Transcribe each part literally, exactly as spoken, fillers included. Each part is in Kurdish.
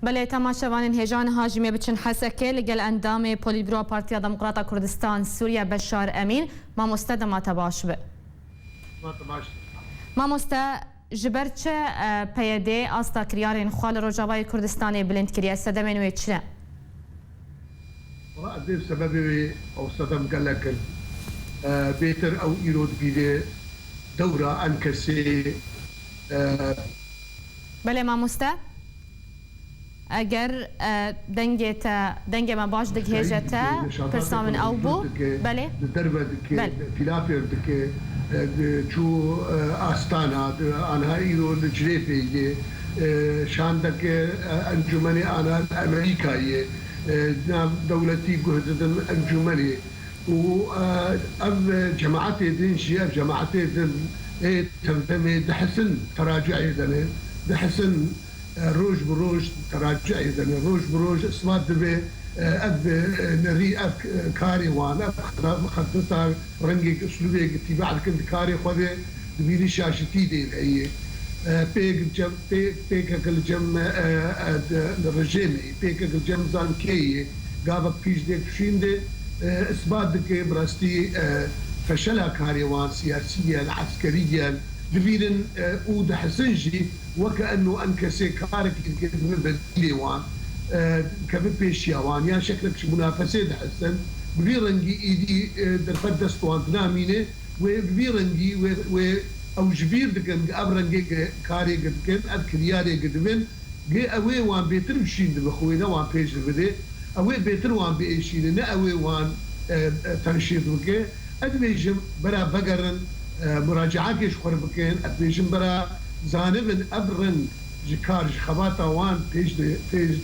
Belê, temaşevanên hêja, niha jî me biçin Hesekê li gel endamê Polîtburo Partiya Demokrata Kurdistan Sûriye Beşar Emîn. Mamoste, dema te baş be. Dema te baş. Mamoste, ji ber çi, e, P Y D asta kiryarên xwe li Rojavayê Kurdistanê bilind kiriye? Sedemên wê çi ne? Wala ez ê sebebê wê ew sedem gelek in. E, bêtir ew îro dibîne dewra Enkesê, e, Belê mamoste. Eger, e, dengê te, dengê me baş digihêje te, pirsa min ew bû. Belê. Di derve dike, Belê. Filafêr dike, e, di çû, e, astana, di anha îro li Cinêvê ye, e, şandeke, e, encûmenê ana Amerîkayê, e, nav dewletî guh didin encûmenê. Û, e, ev cemaetê din jî, ev cemaetê din ê Temtemê dihisin teracueyê de ne, dihisin, e, roj bi roj teracueyê de ne, roj bi roj isbat dibe, e, ev, e, nerî, ev, e, karê wan, ev xedeta rengek, uslûbek tîba dikin di karê xwe de, dibînî şaşitî dê heye. E, pêk cem, pê-, pêkek li cem, e, e, di, li rejêmê, pêkek li cem zankeyê, gavek pîş dê kişîn de, e, isbat dike bi rastî, e, feşela karê wan siyasî ye, eskerî ye, dibînin, e, û dihisin jî weke enno Enkesê karekî dike dibe bedîlê wan, e, keve pêşiya wan, yan şeklek ji munafesê dihisin, bi vî rengî îdî, e, derfet dest wan dinamîne. Wê bi vî rengî, wê, wê ew ji bîr dikin, ev rengê ge-, karê ge dikin, ev kiryarê ge dibin, ge ew ê wan bêtir bişîn dibe, xwe wê ne wan pêş dibide, ew ê bêtir wan biêşîne, ne ew ê wan, e, e, tenşîr bike. Ez dibêjim, bera vegerin, e, muracaekê ji xwe re bikin, ez dibêjim, bera zanibin ev reng ji kar, ji xebata wan pêş de, pêş,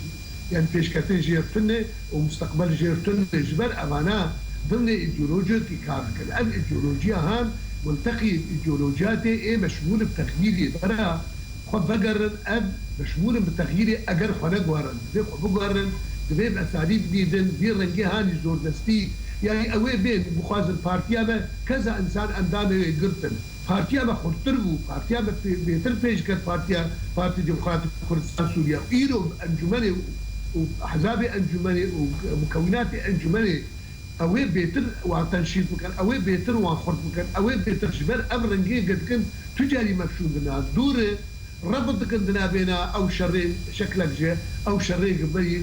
yani pêşketin jêr tune û musteqbel jêr tune. Ji ber evana dimnê îdeolojiyekî kar dikin. Ev îdeolojiya han multeqî îdeolojiyatê ê meşmûl bi texyîrê bera xwe vegerin, ev meşmûl in bi texyîrê eger xwe neguherin, divê xwe biguherin, divê bi esalî bidîtin, vî rengê hanî zordestî, yani ew ê bên bixwazin partiya me, keza însan endamê wê girtin. Partiya me xurttir bû, partiya me pê-, bêtir pêş ket partiya, Partî Demokratîk Kurdistan Sûriye. Îro encûmenê û, û ehzabê encûmenê û mukewînatê encûmenê ew ê bêtir wan tenşît bikin, ew ê bêtir wan xurt bikin, ew ê bêtir ji ber ev rengê ge dikin tu carî mefşûn dina. Dûr e, Rebit dikin di navêna ew şerê şeklek ji ew şerê gi berî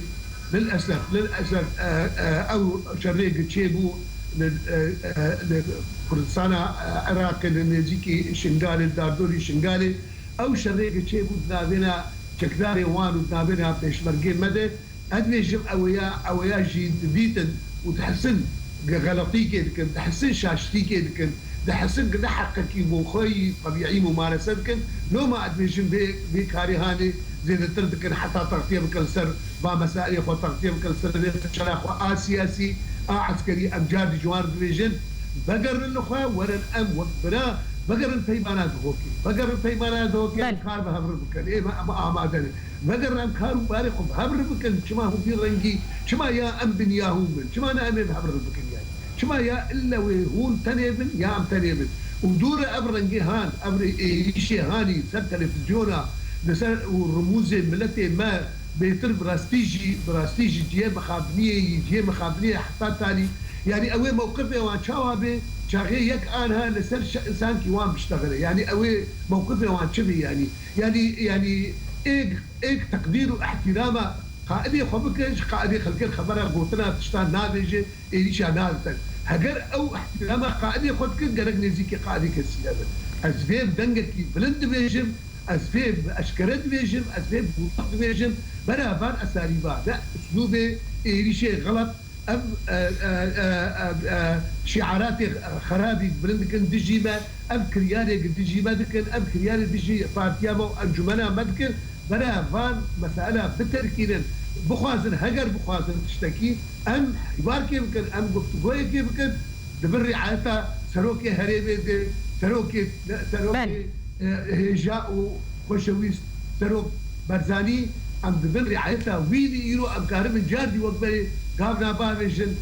lil esef, lil esef, e, e, ew şerê gi çêbû li, e, e, li Kurdistana, e, Iraqê, li nêzîkî Şingalê, li dardorî Şingalê, ew şerê gi çêbû di navêna çekdarê wan û di navêna pêşmergê me de, ez dibêjim ew ya, ew ya jî didîtin û dihisin gi xeletîkê dikin, dihisin şaşitîkê dikin, dihisin gi ne heqekî bo xwe yî tebîî mumarese dikin. Loma ez dibêjim vê, vê karê hanê zêdetir dikin, heta textiye bikin li ser va mesailê xwe, textiye bikin li ser vê feşela xwe a siyasî, a eskerî. Em car dî ji wan re dibêjin, vegerin li xwe, werin em wek bira, vegerin peymana Duhokê. Vegerin peymana Duhokê, Belê. Em kar bi hev re bikin. Ê me, em amade ne. Vegerin em kar û barê xwe bi hev re bikin. Çima hûn vî rengî, çima ya em bin ya hûn bin? Çima ne em ê bi hev re bikin yani? Çima ya ille wê hûn tenê bin ya em tenê bin? Û dû re ev rengê han, ev rê êrîşê hanî ser televîzyona, li ser û rimûzê miletê me bêtir bi rastî jî, bi rastî jî cihê mixabiniyê yî, cihê mixabiniyê heta talî. Yani ew ê mewqifê wan çawa bê, çaxê yek anha li ser şe-, sankî wan biştexile. Yani ew ê mewqifê wan çi bê yani? Yani, yani êk, êk teqdîr û ihtirama qaidê xwe bike, ji qaidê xelkê xebera gotina tiştan nabêje, êrîşa nadite. Heger ew ihtirama qaidê xwe dikin, gerek nêzîkî qaidê kesî nebin. Ez vê bi dengekî bilind dibêjim, ez vê bi eşkere dibêjim, ez vê bi wezîf dibêjim, bera van esarîba, ne uslûbê êrîşê xelet, ev, e, e, e, e, e, şiaratê xerabî bilind dikin dijî me, ev kiryarê dijî me dikin, ev kiryarê dijî partiya me û encûmena me dikin, bera van mesaila biterkînin, bixwazin, heger bixwazin tiştekî, em hîwarkê bikin, em guftûgoyekê bikin, di bin riayeta serokê herêmê de, serokê, serokê, Belê. e, hêja û xweşewîst serok Barzanî, em di bin riayeta wî de îro em karibin car dî wek berê gavna bavêjin.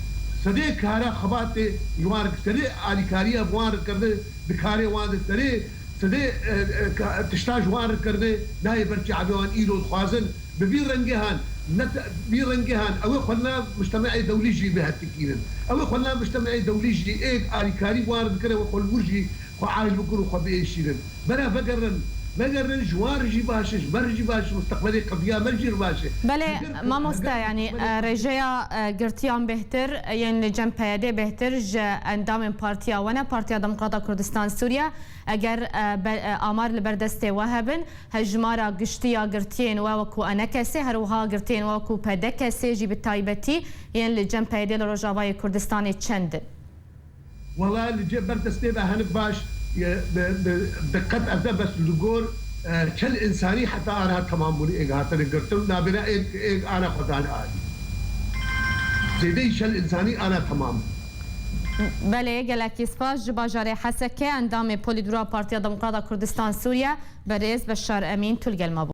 Sedê kara xebatê ji wan re, sedê alîkariya bi wan re kirine, di karê wan de serê Sidê, e, e, ka-, tişta ji wan re kirine, nayê ber çavê wan îro dixwazin. Bi vî rengê han, ne te-, vî rengê han, ew ê xwe nav mujtemeê dewlî jî bihetikînin. Ew ê xwe nav mujtemeê dewlî jî êk alîkarî wan re dikir, ew ê xwe li wir jî xwe aciz bikin û xwe biêşînin. Bera vegerin, vegerin ji wan re jî baş e, ji me re jî baş e, musteqbelê qediya me jî re baş e. Belê, Heger, mamoste, heger yanî, musteqbelê e, rêjeya, e, girtiyan bêhtir, e, yên li cem P Y D bêhtir ji endamên partiya we ne, Partiya Demokrata Kurdistan Sûriye. Eger, e, be-, e, amar li ber destê we hebin, hejmara giştî ya girtiyên we wekû ENKSê, her wiha girtiyên we wekû PDKSê jî bi taybetî yên li cem P Y D li Rojavayê Kurdistanê çend in? Wela li cem ber destê ve hinek baş, e, bi, bi diqet ez de bes li gor, e, çel însanî heta aniha temam bûn êk hatine girtin, nabêne êk, êk ana xwe dan alî. Zêdeyî çel însanî ana temam. Belê, gelekî spas. Ji bajarê Hesekê endamê Polîtbura Partiya Demokrata Kurdistan Sûriye, berêz Beşar Emîn, tu li gel me bû.